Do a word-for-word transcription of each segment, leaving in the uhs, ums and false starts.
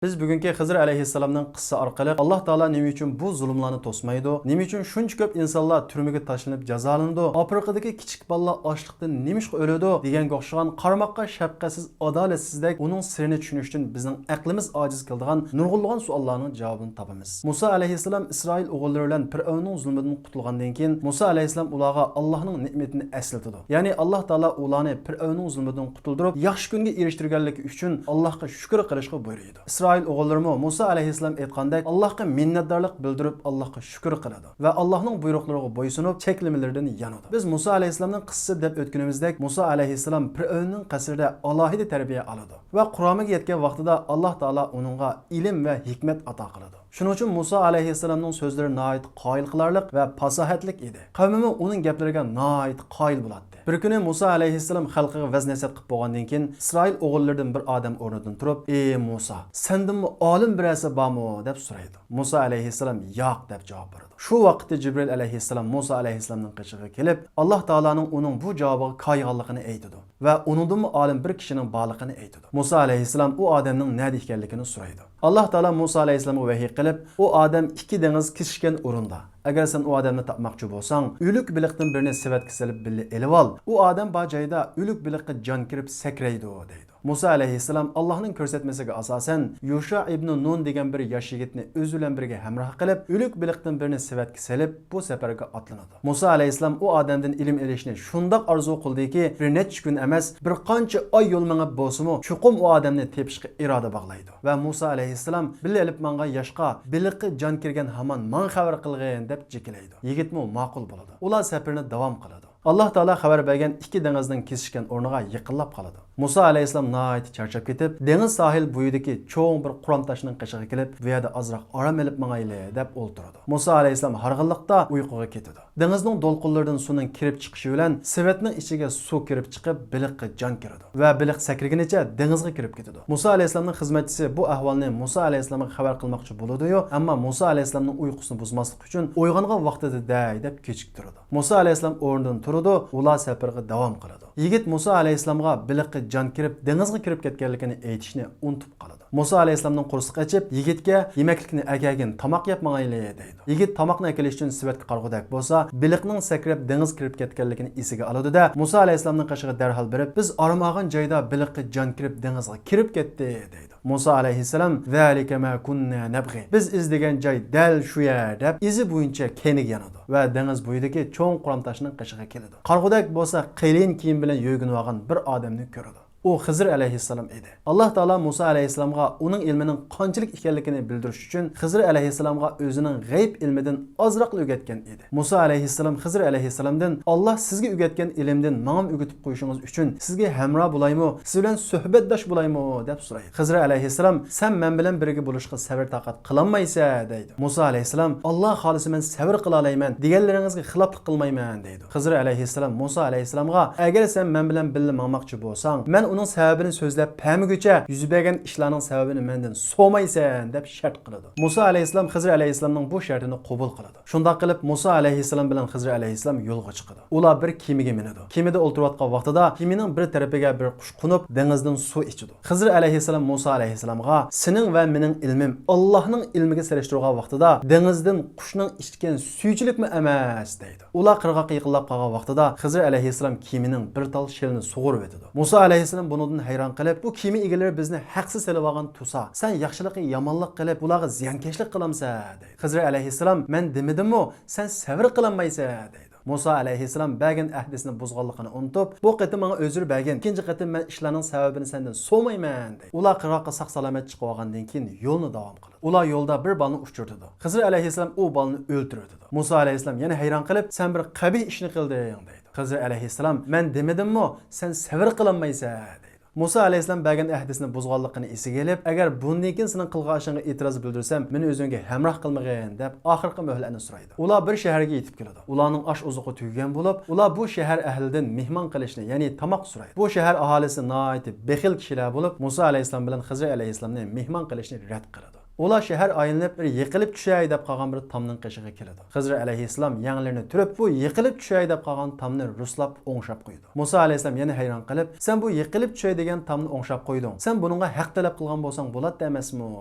بىز بۈگۈنكى خىزىر ئەلەيھىسسالامنىڭ قىسسىسى ئارقىلىق، ئاللاھ تائالا نېمە ئۈچۈن بۇ زۇلۇملارنى توسمايدۇ؟ نېمە ئۈچۈن شۇنچە كۆپ ئىنسانلار تۈرمىگە تاشلىنىپ جازالىنىدۇ؟ ئافرىقىدىكى كىچىك بالىلار ئاچلىقتىن نېمىشقا ئۆلىدۇ؟ دېگەنگە ئوخشىغان قارىماققا شەپقەتسىز، ئادالەتسىزدەك، ئۇنىڭ سىرىنى چۈشىنىشتىن بىزنىڭ ئەقلىمىز ئاجىز كېلىدىغان نۇرغۇنلىغان سوئاللارنىڭ جاۋابىنى تاپىمىز. مۇسا ئەلەيھىسسالام ئىسرائىل ئوغۇللىرى بىلەن پىرئەۋننىڭ زۇلمىدىن قۇتۇلغاندىن كېيىن، مۇسا ئەلەيھىسسالام ئۇلارغا ئاللاھنىڭ نېمىتىنى ئەسلىتىدۇ. يەنى ئاللاھ تائالا ئۇلارنى پىرئەۋننىڭ زۇلمىدىن قۇتۇلدۇرۇپ، ياخشى كۈنگە ئېرىشتۈرگەنلىكى ئۈچۈن ئاللاھقا شۈكۈر قىلىشقا بۇيرۇيدۇ. ئىسرائىل ئوغۇللىرىمۇ مۇسا ئەلەيھىسسالام ئېيتقاندەك ئاللاھقا مىننەتدارلىق بىلدۈرۈپ، ئاللاھقا شۈكۈر قىلىدۇ ۋە ئاللاھنىڭ بۇيرۇقلىرىغا بويسۇنۇپ، چەكلىمىلىرىدىن يانىدۇ. بىز مۇسا ئەلەيھىسسالامنىڭ قىسسىسى دەپ ئۆتكىنىمىزدەك، مۇسا ئەلەيھىسسالام پىرئەۋننىڭ قەسرىدە ئالاھىدە تەربىيە ئالىدۇ ۋە قۇرامىگە يەتكەن ۋاقتىدا ئاللاھ تائالا ئۇنىڭغا ئىلىم ۋە ھېكمەت ئاتا قىلىدۇ. شۇنىڭ ئۈچۈن مۇسا ئەلەيھىسسالامنىڭ سۆزلىرى ناھايىتى قايىل قىلارلىق ۋە پاساھەتلىك ئىدى. قەۋمىمۇ ئۇنىڭ گەپلىرىگە ناھايىتى قايىل بولاتتى. بىر كۈنى مۇسا ئەلەيھىسسالام خەلقىگە ۋەز-نەسىھەت قىلىپ بولغاندىن كېيىن، ئىسرائىل ئوغۇللىرىدىن بىر ئادەم ئورنىدىن تۇرۇپ، «ئى مۇسا، سەندىنمۇ ئالىم بىرەرسى بارمۇ؟» دەپ سورايدۇ. مۇسا ئەلەيھىسسالام، «ياق» دەپ جاۋاب بېرىدۇ. شۇ ۋاقىتتا جىبرىئىل ئەلەيھىسسالام مۇسا ئەلەيھىسسالامنىڭ قېشىغا كېلىپ، ئاللاھ تائالانىڭ ئۇنىڭ بۇ جاۋابىغا كايىغانلىقىنى ئېيتىدۇ ۋە ئۇنىڭدىنمۇ ئالىم بىر كىشىنىڭ بارلىقىنى ئېيتىدۇ. مۇسا ئەلەيھىسسالام ئۇ ئادەمنىڭ نەدە ئىكەنلىكىنى سورايدۇ. ئاللاھ تائالا مۇسا ئەلەيھىسسالامغا ۋەھىي قىلىپ، ئۇ ئادەم ئىككى دېڭىز كېسىشكەن ئورۇندا. ئەگەر سەن ئۇ ئادەمنى تاپماقچى بولساڭ، ئۆلۈك بېلىقتىن بىرنى سېۋەتكە سېلىپ بىللە ئېلىۋال. ئۇ ئادەم بار جايدا ئۆلۈك بېلىققا جان كىرىپ سەكرەيدۇ، دەيدۇ. مۇسا ئەلەيھىسسالام ئاللاھنىڭ كۆرسەتمىسىگە ئاساسەن، يۇشا ئىبنى نۇن دېگەن بىر ياش يىگىتنى ئۆزى بىلەن بىرگە ھەمراھ قىلىپ، ئۆلۈك بېلىقتىن بىرنى سېۋەتكە سېلىپ، بۇ سەپەرگە ئاتلىنىدۇ. مۇسا ئەلەيھىسسالام ئۇ ئادەمدىن ئىلىم ئېلىشنى شۇنداق ئارزۇ قىلدىكى، بىر نەچچە كۈن ئەمەس، بىر قانچە ئاي يول مېڭىپ بولسىمۇ، چوقۇم ئۇ ئادەمنى تېپىشقا ئىرادە باغلايدۇ. ۋە مۇسا ئەلەيھىسسالام، «بىللە ئېلىپ ماڭغان ياشقا بېلىققا جان كىرگەن ھامان ماڭا خەۋەر قىلغىن» دەپ جېكىلەيدۇ. يىگىتمۇ ماقۇل بولىدۇ. ئۇلار سەپىرىنى داۋام قىلىدۇ. ئاللاھ تائالا خەۋەر بەرگەن ئىككى دېڭىزنىڭ كېسىشكەن ئورنىغا يېقىنلاپ قالىدۇ. مۇسا ئەلەيھىسسالام ناھايىتى چارچاپ كېتىپ، دېڭىز ساھىل بويىدىكى چوڭ بىر قۇرام تاشنىڭ قېشىغا كېلىپ، «بۇ يەردە ئازراق ئارام ئېلىپ ماڭايلى» دەپ ئولتۇرىدۇ. مۇسا ئەلەيھىسسالام ھارغىنلىقتا ئۇيقۇغا كېتىدۇ. دېڭىزنىڭ دولقۇنلىرىدىن سۇنىڭ كىرىپ چىقىشى بىلەن سېۋەتنىڭ ئىچىگە سۇ كىرىپ چىقىپ، بېلىققا جان كىرىدۇ ۋە بېلىق سەكرىگىنىچە دېڭىزغا كىرىپ كېتىدۇ. مۇسا ئەلەيھىسسالامنىڭ خىزمەتچىسى بۇ ئەھۋالنى مۇسا ئەلەيھىسسالامغا خەۋەر قىلماقچى بولىدۇ-يۇ، ئەمما مۇسا ئەلەيھىسسالامنىڭ ئۇيقۇسىنى بۇزماسلىق ئۈچۈن ئويغانغان ۋاقتىدا دەي دەپ كېچىكتۈرىدۇ. مۇسا ئەلەيھىسسالام ئورنىدىن تۇرىدۇ، ئۇلار سەپىرىگە داۋام قىلىدۇ. يىگىت مۇسا ئەلەيھىسسالامغا بېلىققا جان كىرىپ، دېڭىزغا كىرىپ كەتكەنلىكىنى ئېيتىشنى ئۇنتۇپ قالىدۇ. مۇسا ئەلەيھىسسالامنىڭ قورسىقى ئېچىپ، يىگىتكە، «يېمەكلىكنى ئەكەلگىن، تاماق يەپ ماڭايلى» دەيدۇ. يىگىت تاماقنى ئەكېلىش ئۈچۈن سېۋەتكە قارىغۇدەك بولسا، بېلىقنىڭ سەكرەپ دېڭىزغا كىرىپ كەتكەنلىكىنى ئېسىگە ئالىدۇ-دە، مۇسا ئەلەيھىسسالامنىڭ قېشىغا دەرھال بېرىپ، «بىز ئارام ئالغان جايدا بېلىققا جان كىرىپ، دېڭىزغا كىرىپ كەتتى» دەيدۇ. مۇسا ئەلەيھىسسالام، «ذلك ما كنا نبغي، بىز ئىزدىگەن جاي دەل شۇ يەر» دەپ، ئىزى بويىچە كەينىگە يانىدۇ ۋە دېڭىز بويىدىكى چوڭ قۇرام تاشنىڭ قېشىغا كېلىدۇ. قارىغۇدەك بولسا، قېلىن كىيىم بىلەن يۆگىنىۋالغان بىر ئادەمنى كۆرىدۇ. ئۇ خىزىر ئەلەيھىسسالام ئىدى. ئاللاھ تائالا مۇسا ئەلەيھىسسالامغا ئۇنىڭ ئىلمىنىڭ قانچىلىك ئىكەنلىكىنى بىلدۈرۈش ئۈچۈن، خىزىر ئەلەيھىسسالامغا ئۆزىنىڭ غەيب ئىلمىدىن ئازراقلا ئۆگەتكەن ئىدى. مۇسا ئەلەيھىسسالام خىزىر ئەلەيھىسسالامدىن، «ئاللاھ سىزگە ئۆگەتكەن ئىلىمدىن ماڭىمۇ ئۆگىتىپ قويۇشىڭىز ئۈچۈن سىزگە ھەمراھ بولايمۇ، سىز بىلەن سۆھبەتداش بولايمۇ؟» دەپ سورايدۇ. خىزىر ئەلەيھىسسالام، «سەن مەن بىلەن بىرگە بولۇشقا سەۋر-تاقەت قىلالمايسەن» دەيدۇ. مۇسا ئەلەيھىسسالام، «ئاللاھ خالىسا مەن سەۋر قىلالايمەن، دېگەنلىرىڭىزگە خىلاپلىق قىلمايمەن» دەيدۇ. خىزىر ئەلەيھىسسالام مۇسا ئەلەيھىسسالامغا، «ئەگەر سەن مەن بىلەن بىللە ماڭماقچى بولساڭ، مەن ئۇنىڭ سەۋەبىنى سۆزلەپ بەرمىگۈچە، يۈز بەرگەن ئىشلارنىڭ سەۋەبىنى مەندىن سورىمايسەن» دەپ شەرت قىلىدۇ. مۇسا ئەلەيھىسسالام خىزىر ئەلەيھىسسالامنىڭ بۇ شەرتىنى قوبۇل قىلىدۇ. شۇنداق قىلىپ، مۇسا ئەلەيھىسسالام بىلەن خىزىر ئەلەيھىسسالام يولغا چىقىدۇ. ئۇلار بىر كېمىگە مىنىدۇ. كېمىدە ئولتۇرۇۋاتقان ۋاقتىدا كېمىنىڭ بىر تەرىپىگە بىر قۇش قونۇپ، دېڭىزدىن سۇ ئىچىدۇ. خىزىر ئەلەيھىسسالام مۇسا ئەلەيھىسسالامغا، «سېنىڭ ۋە مېنىڭ ئىلمىم ئاللاھنىڭ ئىلمىگە سېلىشتۇرغان ۋاقتىدا دېڭىزدىن قۇشنىڭ ئىچكەن سۈيىچىلىكمۇ ئەمەس» دەيدۇ. ئۇلار قىرغاققا يېقىنلاپ قالغان ۋاقتىدا خىزىر ئەلەيھىسسالام كېمىنىڭ بىر تال شېلىنى سۇغۇرۇۋېتىدۇ. مۇسا ئەلەيھىسسالام بۇنىڭدىن ھەيران قېلىپ، «بۇ كېمە ئىگىلىرى بىزنى ھەقسىز سېلىۋالغان تۇرسا، سەن ياخشىلىققا يامانلىق قىلىپ، ئۇلارغا زىيانكەشلىك قىلامسەن؟» دەيدۇ. خىزىر ئەلەيھىسسالام، «مەن دېمىدىممۇ، سەن سەۋر قىلالمايسەن؟» دەيدۇ. مۇسا ئەلەيھىسسالام بەرگەن ئەھدىسىنى بۇزغانلىقىنى ئۇنتۇپ، «بۇ قېتىم ماڭا ئۆزرە بەرگىن، ئىككىنچى قېتىم مەن ئىشلارنىڭ سەۋەبىنى سەندىن سورىمايمەن» دەيدۇ. ئۇلار قىرغاققا ساق-سالامەت چىقىۋالغاندىن كېيىن يولنى داۋام قىلىدۇ. ئۇلار يولدا بىر بالىنى ئۇچرىتىدۇ. خىزىر ئەلەيھىسسالام ئۇ بالىنى ئۆلتۈرۈۋېتىدۇ. مۇسا ئەلەيھىسسالام يەنە ھەيران قېلىپ، «سەن بىر قەبىھ ئىشنى قىلدىڭ» دەيدۇ. خىزىر ئەلەيھىسسالام، «مەن دېمىدىممۇ، سەن سەۋر قىلالمايسەن؟» دەيدۇ. مۇسا ئەلەيھىسسالام بەرگەن ئەھدىسىنى بۇزغانلىقىنى ئېسىگە ئېلىپ، «ئەگەر بۇندىن كېيىن سېنىڭ قىلغان ئىشىڭغا ئېتىراز بىلدۈرسەم، مېنى ئۆزۈڭگە ھەمراھ قىلمىغىن» دەپ ئاخىرقى مۆھلەتنى سورايدۇ. ئۇلار بىر شەھەرگە يېتىپ كېلىدۇ. ئۇلارنىڭ ئاش-ئوزۇقى تۈگىگەن بولۇپ، ئۇلار بۇ شەھەر ئەھلىدىن مېھمان قىلىشنى، يەنى تاماق سورايدۇ. بۇ شەھەر ئاھالىسى ناھايىتى بېخىل كىشىلەر بولۇپ، مۇسا ئەلەيھىسسالام بىلەن خىزىر ئەلەيھىسسالامنى مېھمان قىلىشنى رەت قىلىدۇ. ئۇلار شەھەر ئايلىنىپ، بىر يىقىلىپ چۈشەي دەپ قالغان بىر تامنىڭ قېشىغا كېلىدۇ. خىزىر ئەلەيھىسسالام يەڭلىرىنى تۈرۈپ، بۇ يىقىلىپ چۈشەي دەپ قالغان تامنى رۇسلاپ ئوڭشاپ قويىدۇ. مۇسا ئەلەيھىسسالام يەنە ھەيران قېلىپ، سەن بۇ يىقىلىپ چۈشەي دېگەن تامنى ئوڭشاپ قويدۇڭ. سەن بۇنىڭغا ھەق تەلەپ قىلغان بولساڭ بولاتتى ئەمەسمۇ؟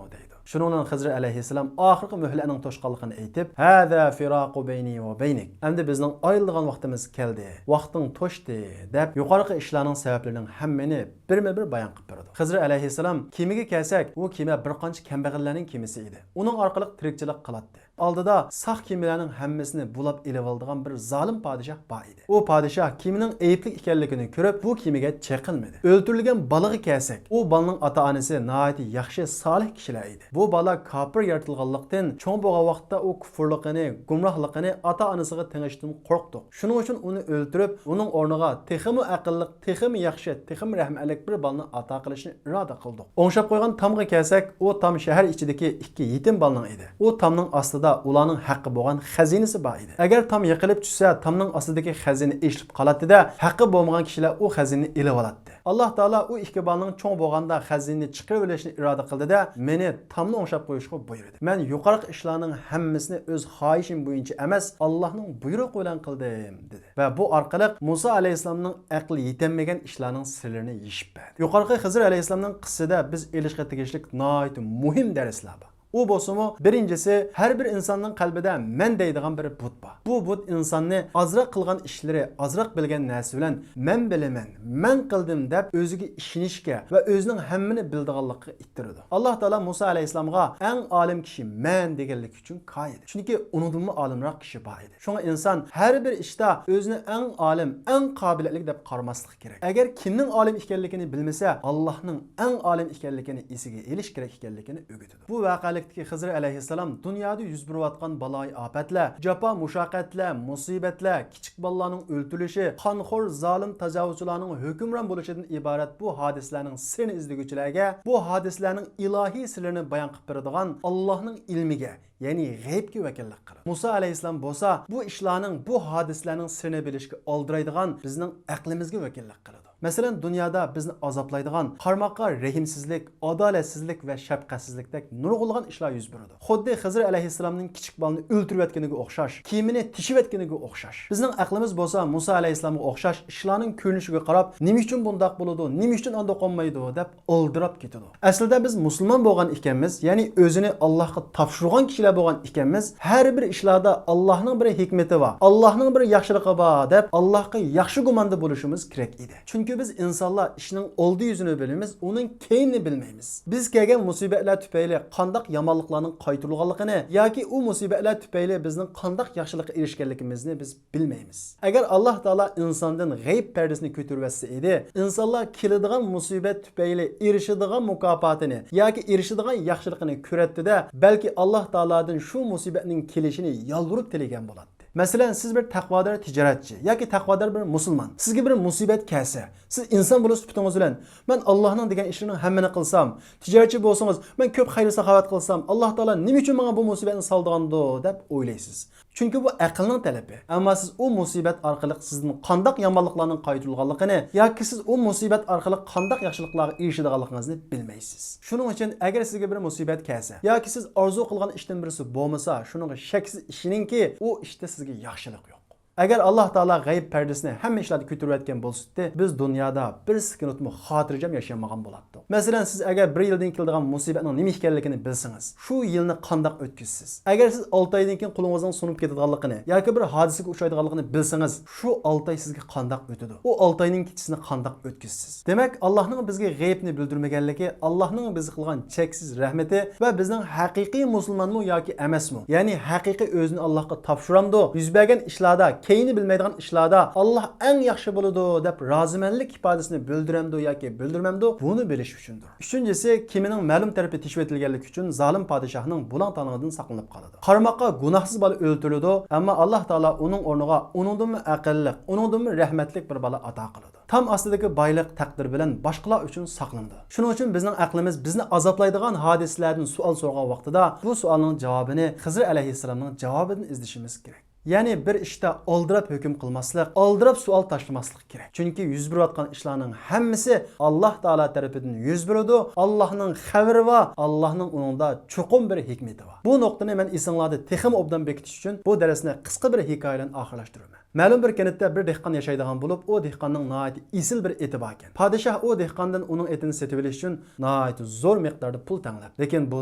دەيدۇ. شۇنىڭ بىلەن خىزىر ئەلەيھىسسالام ئاخىرقى مۆھلەتنىڭ توشقانلىقىنى ئېيتىپ، ھازا فىراقۇ بەينى ۋە بەينىك. ئەمدى بىزنىڭ ئايرىلىدىغان ۋاقتىمىز كەلدى. ۋاقتىڭ توشتى، دەپ يۇقىرىقى ئىشلارنىڭ سەۋەبلىرىنىڭ ھەممىنى بىرمۇ بىر بايان قىلىپ بېرىدۇ. خىزىر ئەلەيھىسسالام كېمىگە كەلسەك، ئۇ كېمە بىر قانچە كەمبەغەللەرنىڭ كېمىسى ئىدى. ئۇنىڭ ئارقىلىق تىرىكچىلىك قىلاتتى. ئالدىدا ساق كېمىلەرنىڭ ھەممىسىنى بۇلاپ ئېلىۋالىدىغان بىر زالىم پادىشاھ بار ئىدى. ئۇ پادىشاھ كېمىنىڭ ئەيىبلىك ئىكەنلىكىنى كۆرۈپ، بۇ كېمىگە چېقىلمىدى. ئۆلتۈرۈلگەن بالىغا كەلسەك، ئۇ بالىنىڭ ئاتا-ئانىسى ناھايىتى ياخشى، سالىھ كىشىلەر ئىدى. بۇ بالا كاپىر يارىتىلغانلىقتىن، چوڭ بولغان ۋاقىتتا ئۇ كۇفۇرلۇقىنى، گۇمراھلىقىنى ئاتا-ئانىسىغا تېڭىشتىن قورقتۇق. شۇنىڭ ئۈچۈن ئۇنى ئۆلتۈرۈپ، ئۇنىڭ ئورنىغا تېخىمۇ ئەقىللىق، تېخىمۇ ياخشى، تېخىمۇ رەھمەتلىك بىر بالىنى ئاتا قىلىشنى ئىرادە قىلدۇق. ئوڭشاپ قويغان تامغا كەلسەك، ئۇ تام شەھەر ئىچىدىكى ئىككى يېتىم بالىنىڭ ئىدى. ئۇ تامنىڭ ئاستىدا ئۇلارنىڭ ھەققى بولغان خەزىنىسى بار ئىدى. ئەگەر تام يىقىلىپ چۈشسە، تامنىڭ ئاستىدىكى خەزىنە ئېچىلىپ قالاتتى-دە، ھەققى بولمىغان كىشىلەر ئۇ خەزىنىنى ئېلىۋالاتتى. ئاللاھ تائالا ئۇ ئىككى بالىنىڭ چوڭ بولغاندا خەزىنىنى چىقىرىۋېلىشنى ئىرادە قىلدى-دە، مېنى تامنى ئوڭشاپ قويۇشقا بۇيرۇدى. مەن يۇقىرىقى ئىشلارنىڭ ھەممىسىنى ئۆز خاھىشىم بويىچە ئەمەس، ئاللاھنىڭ بۇيرۇقى بىلەن قىلدىم، دېدى. ۋە بۇ ئارقىلىق مۇسا ئەلەيھىسسالامنىڭ ئەقلى يېتەلمىگەن ئىشلارنىڭ سىرلىرىنى يېشىپ بەردى. يۇقىرىقى خىزىر ئەلەيھىسسالامنىڭ قىسسىسىدە بىز ئېلىشقا تېگىشلىك ناھايىتى مۇھىم دەرسلەر بار. ئۇ بولسىمۇ، بىرىنچىسى، ھەر بىر ئىنساننىڭ قەلبىدە مەن دەيدىغان بىر بۇت بار. بۇ بۇت ئىنساننى ئازراق قىلغان ئىشلىرى، ئازراق بىلگەن نەرسە بىلەن مەن بىلىمەن، مەن قىلدىم دەپ ئۆزىگە ئىشىنىشكە ۋە ئۆزىنىڭ ھەممىنى بىلىدىغانلىقىغا ئىتتىرىدۇ. ئاللاھ تائالا مۇسا ئەلەيھىسسالامغا ئەڭ ئالىم كىشى مەن دېگەنلىكى ئۈچۈن كايىدى. چۈنكى ئۇنىڭدىنمۇ ئالىمراق كىشى بار ئىدى. شۇڭا ئىنسان ھەر بىر ئىشتا ئۆزىنى ئەڭ ئالىم، ئەڭ قابىلىيەتلىك دەپ قارىماسلىقى كېرەك. ئەگەر كىمنىڭ ئالىم ئىكەنلىكىنى بىلمىسە، ئاللاھنىڭ ئەڭ ئالىم ئىكەنلىكىنى ئېسىگە ئېلىش كېرەك ئىكەنلىكىنى ئۆگىتىدۇ. بۇ ۋەقەلىكتىكى خىزىر ئەلەيھىسسالام دۇنيادا يۈز بېرىۋاتقان بالايىئاپەتلەر، جاپا-مۇشەققەتلەر، مۇسىبەتلەر، كىچىك بالىلارنىڭ ئۆلتۈرۈلۈشى، قانخور، زالىم تاجاۋۇزچىلارنىڭ ھۆكۈمران بولۇشىدىن ئىبارەت بۇ ھادىسىلەرنىڭ سىرىنى ئىزدىگۈچىلەرگە، بۇ ھادىسىلەرنىڭ ئىلاھىي سىرلىرىنى بايان قىلىپ بېرىدىغان ئاللاھنىڭ ئىلمىگە، يەنى غەيبكە ۋەكىللىك قىلىدۇ. مۇسا ئەلەيھىسسالام بولسا بۇ ئىشلارنىڭ، بۇ ھادىسىلەرنىڭ سىرىنى بىلىشكە ئالدىرايدىغان بىزنىڭ ئەقلىمىزگە ۋەكىللىك قىلىدۇ. مەسىلەن، دۇنيادا بىزنى ئازابلايدىغان، قارىماققا رەھىمسىزلىك، ئادالەتسىزلىك ۋە شەپقەتسىزلىكتەك نۇرغۇنلىغان ئىشلار يۈز بېرىدۇ. خۇددى خىزىر ئەلەيھىسسالامنىڭ كىچىك بالىنى ئۆلتۈرۈۋەتكىنىگە ئوخشاش، كېمىنى تېشىۋەتكىنىگە ئوخشاش. بىزنىڭ ئەقلىمىز بولسا مۇسا ئەلەيھىسسالامغا ئوخشاش ئىشلارنىڭ كۆرۈنۈشىگە قاراپ، نېمە ئۈچۈن بۇنداق بولىدۇ، نېمە ئۈچۈن ئانداق بولمايدۇ دەپ ئالدىراپ كېتىدۇ. ئەسلىدە بىز مۇسۇلمان بولغان ئىكەنمىز، يەنى ئۆزىنى ئاللاھقا تاپشۇرغان كىشىلەر بولغان ئىكەنمىز، ھەر بىر ئىشلاردا ئاللاھنىڭ بىر ھېكمىتى بار، ئاللاھنىڭ بىر ياخشىلىقى بار دەپ ئاللاھقا ياخشى گۇماندا بولۇشىمىز كېرەك ئىدى. چۈنكى بىز ئىنسانلار ئىشنىڭ ئالدى يۈزىنى بىلىمىز، ئۇنىڭ كەينىنى بىلمەيمىز. بىز كەلگەن مۇسىبەتلەر تۈپەيلى قانداق يامانلىقلارنىڭ قايتۇرۇلغانلىقىنى ياكى ئۇ مۇسىبەتلەر تۈپەيلى بىزنىڭ قانداق ياخشىلىققا ئېرىشكەنلىكىمىزنى بىز بىلمەيمىز. ئەگەر ئاللاھ تائالا ئىنساندىن غەيىب پەردىسىنى كۆتۈرۈۋەتسە ئىدى، ئىنسانلار كېلىدىغان مۇسىبەت تۈپەيلى ئېرىشىدىغان مۇكاپاتىنى ياكى ئېرىشىدىغان ياخشىلىقىنى كۆرەتتى-دە، بەلكى ئاللاھ تائالادىن شۇ مۇسىبەتنىڭ كېلىشىنى يالۋۇرۇپ تىلىگەن بولاتتى. مەسىلەن، سىز بىر تەقۋادار تىجارەتچى ياكى تەقۋادار بىر مۇسۇلمان. سىزگە بىر مۇسىبەت كەلسە، سىز ئىنسان بولۇش سۈپىتىڭىز بىلەن، مەن ئاللاھنىڭ دېگەن ئىشلىرىنىڭ ھەممىنى قىلسام، تىجارەتچى بولسىڭىز، مەن كۆپ خەير-ساخاۋەت قىلسام، ئاللاھ تائالا نېمە ئۈچۈن ماڭا بۇ مۇسىبەتنى سالىدىغاندۇ، دەپ ئويلايسىز. چۈنكى بۇ ئەقىلنىڭ تەلىپى. ئەمما سىز ئۇ مۇسىبەت ئارقىلىق سىزدىن قانداق يامانلىقلارنىڭ قايتۇرۇلغانلىقىنى ياكى سىز ئۇ مۇسىبەت ئارقىلىق قانداق ياخشىلىقلارغا ئېرىشىدىغانلىقىڭىزنى بىلمەيسىز. شۇنىڭ ئۈچۈن ئەگەر سىزگە بىر مۇسىبەت كەلسە ياكى سىز ئارزۇ قىلغان ئىشتىن بىرسى بولمىسا، شۇنىڭغا شەكسىز ئىشىنىڭكى، ئۇ ئىشتا سىزگە ياخشىلىق يوق. ئەگەر ئاللاھ تائالا غەيىب پەردىسىنى ھەممە ئىشلاردا كۆتۈرۈۋەتكەن بولسىدى، بىز دۇنيادا بىر سېكۇنتمۇ خاتىرجەم ياشىيالمىغان بولاتتۇق. مەسىلەن، سىز ئەگەر بىر يىلدىن كېلىدىغان مۇسىبەتنىڭ نېمە ئىكەنلىكىنى بىلسىڭىز، شۇ يىلنى قانداق ئۆتكۈزىسىز؟ ئەگەر سىز ئالتە ئايدىن كېيىن قولىڭىزنىڭ سۇنۇپ كېتىدىغانلىقىنى ياكى بىر ھادىسىگە ئۇچرايدىغانلىقىنى بىلسىڭىز، شۇ ئالتە ئاي سىزگە قانداق ئۆتىدۇ؟ ئۇ ئالتە ئاينىڭ كېچىسىنى قانداق ئۆتكۈزىسىز؟ دېمەك، ئاللاھنىڭ بىزگە غەيىبنى بىلدۈرمىگەنلىكى، ئاللاھنىڭ بىزگە قىلغان چەكسىز رەھمىتى ۋە بىزنىڭ ھەقىقىي مۇسۇلمانمۇ ياكى ئەمەسمۇ، يەنى ھەقىقىي ئۆزىنى ئاللاھقا تاپشۇرامدۇ، يۈز بەرگەن ئىشلاردا، كەينى بىلمەيدىغان ئىشلاردا ئاللاھ ئەڭ ياخشى بىلىدۇ دەپ رازىمەنلىك ئىپادىسىنى بىلدۈرەمدۇ ياكى بىلدۈرمەمدۇ، بۇنى بىلىش ئۈچۈندۇر. ئۈچىنچىسى، كېمىنىڭ مەلۇم تەرىپى تېشىۋېتىلگەنلىكى ئۈچۈن زالىم پادىشاھنىڭ بۇلاڭ-تالىڭىدىن ساقلىنىپ قالىدۇ. قارىماققا گۇناھسىز بالا ئۆلتۈرۈلىدۇ، ئەمما ئاللاھ تائالا ئۇنىڭ ئورنىغا ئۇنىڭدىنمۇ ئەقىللىق، ئۇنىڭدىنمۇ رەھمەتلىك بىر بالا ئاتا قىلىدۇ. تام ئاستىدىكى بايلىق تەقدىر بىلەن باشقىلار ئۈچۈن ساقلىنىدۇ. شۇنىڭ ئۈچۈن بىزنىڭ ئەقلىمىز بىزنى ئازابلايدىغان ھادىسىلەردىن سوئال سورىغان ۋاقتىدا، بۇ سوئالنىڭ جاۋابىنى خىزىر ئەلەيھىسسالامنىڭ جاۋابىدىن ئىزدىشىمىز كېرەك. يەنى بىر ئىشتا ئالدىراپ ھۆكۈم قىلماسلىق، ئالدىراپ سوئال تاشلىماسلىق كېرەك. چۈنكى يۈز بېرىۋاتقان ئىشلارنىڭ ھەممىسى ئاللاھ تائالا تەرىپىدىن يۈز بېرىدۇ، ئاللاھنىڭ خەۋىرى بار، ئاللاھنىڭ ئۇنىڭدا چوقۇم بىر ھېكمىتى بار. بۇ نۇقتىنى مەن ئېسىڭلاردا تېخىمۇ ئوبدان بېكىتىش ئۈچۈن بۇ دەرسنى قىسقا بىر ھېكايە بىلەن ئاخىرلاشتۇرىمەن. مەلۇم بىر كەنتتە بىر دېھقان ياشايدىغان بولۇپ، ئۇ دېھقاننىڭ ناھايىتى ئېسىل بىر ئېتى باركەن. پادىشاھ ئۇ دېھقاندىن ئۇنىڭ ئېتىنى سېتىۋېلىش ئۈچۈن ناھايىتى زور مىقداردا پۇل تەڭلەپتۇ. لېكىن بۇ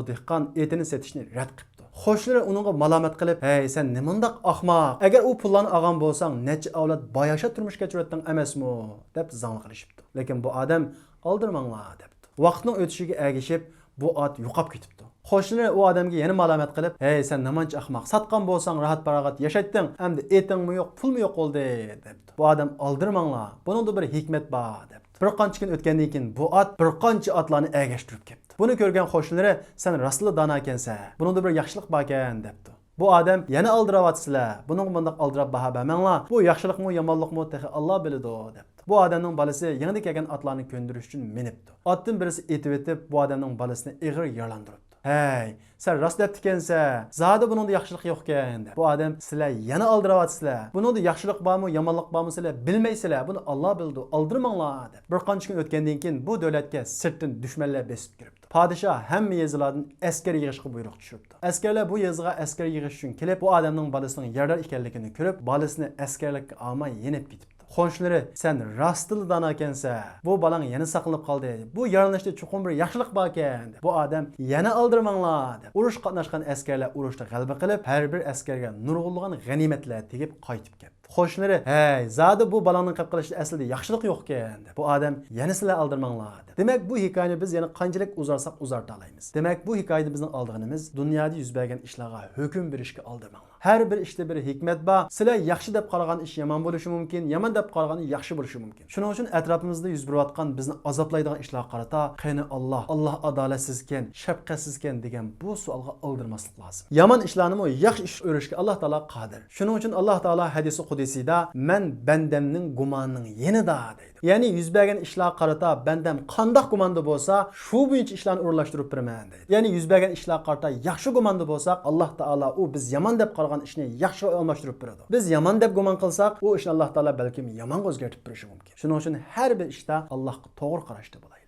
دېھقان ئېتىنى سېتىشنى رەت قىپتۇ. قوشنىلىرى ئۇنىڭغا مالامەت قىلىپ، «ھەي، سەن نېمانداق ئاخماق! ئەگەر ئۇ پۇللارنى ئالغان بولساڭ، نەچچە ئەۋلاد باياشات تۇرمۇش كەچۈرەتتىڭ ئەمەسمۇ؟» دەپ زاڭلىق قىلىشىپتۇ. لېكىن بۇ ئادەم «ئالدىرىماڭلار» دەپتۇ. ۋاقىتنىڭ ئۆتۈشىگە ئەگىشىپ، بۇ ئات يوقاپ كېتىپتۇ. قوشنىلىرى ئۇ ئادەمگە يەنە مالامەت قىلىپ، «ھەي، سەن نېمانچە ئاخماق! ساتقان بولساڭ، راھەت-پاراغەت ياشايتتىڭ، ئەمدى ئېتىڭمۇ يوق، پۇلمۇ يوق بولدى» دەپتۇ. بۇ ئادەم «ئالدىرىماڭلار، بۇنىڭدا بىر ھېكمەت بار» دەپتۇ. بىر قانچە كۈن ئۆتكەندىن كېيىن بۇ ئات بىر قانچە ئاتلارنى ئەگەشتۈرۈپ كەپتۇ. بۇنى كۆرگەن قوشنىلىرى، «سەن راستلا داناكەنسەن، بۇنىڭدا بىر ياخشىلىق باركەن» دەپتۇ. بۇ ئادەم يەنە ئالدىراۋاتىسىلەر، بۇنىڭغا مۇنداق ئالدىراپ باھا بەرمەڭلار، بۇ ياخشىلىقمۇ يامانلىقمۇ تېخى ئاللا بىلىدۇ دەپتۇ. بۇ ئادەمنىڭ بالىسى يېڭىدا كەلگەن ئاتلارنى كۆندۈرۈش ئۈچۈن مىنىپتۇ. ئاتتىن بىرسى ئېتىۋېتىپ، بۇ ئادەمنىڭ بالىسىنى ئېغىر يارىلاندۇرۇپتۇ. «ھەي، سەن راست دەپتىكەنسەن، زادى بۇنىڭدا ياخشىلىق يوقكەن» دەپ. بۇ ئادەم، «سىلەر يەنە ئالدىراۋاتىسىلەر، بۇنىڭدا ياخشىلىق بارمۇ، يامانلىق بارمۇ سىلەر بىلمەيسىلەر، بۇنى ئاللا بىلىدۇ، ئالدىرىماڭلار» دەپ. بىر قانچە كۈن ئۆتكەندىن كېيىن بۇ دۆلەتكە سىرتتىن دۈشمەنلەر بېسىپ كىرىپتۇ. پادىشاھ ھەممە يېزىلاردىن ئەسكەر يىغىشقا بۇيرۇق چۈشۈرۈپتۇ. ئەسكەرلەر بۇ يېزىغا ئەسكەر يىغىش ئۈچۈن كېلىپ، بۇ ئادەمنىڭ بالىسىنىڭ يارىدار ئىكەنلىكىنى كۆرۈپ، بالىسىنى ئەسكەرلىككە ئالماي يېنىپ كېتىپتۇ. قوشنىلىرى، «سەن راستلا داناكەنسەن، بۇ بالاڭ يەنە ساقلىنىپ قالدى، بۇ يارىلىنىشتا چوقۇم بىر ياخشىلىق باركەن» دەپ. بۇ ئادەم يەنە «ئالدىرىماڭلار» دەپ، ئۇرۇشقا قاتناشقان ئەسكەرلەر ئۇرۇشتا غەلىبە قىلىپ، ھەر بىر ئەسكەرگە نۇرغۇنلىغان غەنىيمەتلەر تېگىپ قايتىپ كەپتۇ. قوشنىلىرى، «ھەي، زادى بۇ بالاڭنىڭ قىلىپ قېلىشىدا ئەسلىدە ياخشىلىق يوقكەن» دەپ. بۇ ئادەم يەنە «سىلەر ئالدىرىماڭلار» دەپ. دېمەك، بۇ ھېكايىنى بىز يەنە قانچىلىك ئۇزارتساق ئۇزارتالايمىز. دېمەك، بۇ ھېكايىدە بىزنىڭ ئالىدىغىنىمىز دۇنيادا يۈز بەرگەن ئىشلارغا ھۆكۈم بېرىشكە ئالدىرىماڭلار. ھەر بىر ئىشتا بىر ھېكمەت بار. سىلەر ياخشى دەپ قارىغان ئىش يامان بولۇشى مۇمكىن، يامان دەپ قارىغان ئىش ياخشى بولۇشى مۇمكىن. شۇنىڭ ئۈچۈن ئەتراپىمىزدا يۈز بېرىۋاتقان بىزنى ئازابلايدىغان ئىشلارغا قارىتا، قېنى ئاللا، ئاللا ئادالەتسىزكەن، شەپقەتسىزكەن دېگەن بۇ سوئالغا ئالدىرىماسلىق لازىم. يامان ئىشلارنىمۇ ياخشى ئىش ئۆرۈشكە ئاللا تائالا قادىر. شۇنىڭ ئۈچۈن ئاللا تائالا ھەدىسى قۇدسىيدا، «مەن بەندەمنىڭ گۇمانىنىڭ يېنىدا» دەيدۇ. يەنى يۈز بەرگەن ئىشلارغا قارىتا بەندەم قانداق گۇماندا بولسا، شۇ بويىچە ئىشلارنى ئورۇنلاشتۇرۇپ بېرىمەن دەيدۇ. يەنى يۈز بەرگەن ئىشلارغا قارىتا ياخشى گۇماندا بولساق، ئاللا تائالا ئۇ بىز يامان دەپ قارىغان ئىشنى ياخشىغا ئالماشتۇرۇپ بېرىدۇ. بىز يامان دەپ گۇمان قىلساق، ئۇ ئىشنى ئاللا تائالا بەلكىم يامانغا ئۆزگەرتىپ بېرىشى مۇمكىن. شۇنىڭ ئۈچۈن ھەر بىر ئىشتا ئاللاغا توغرا قاراشتا بولايلى.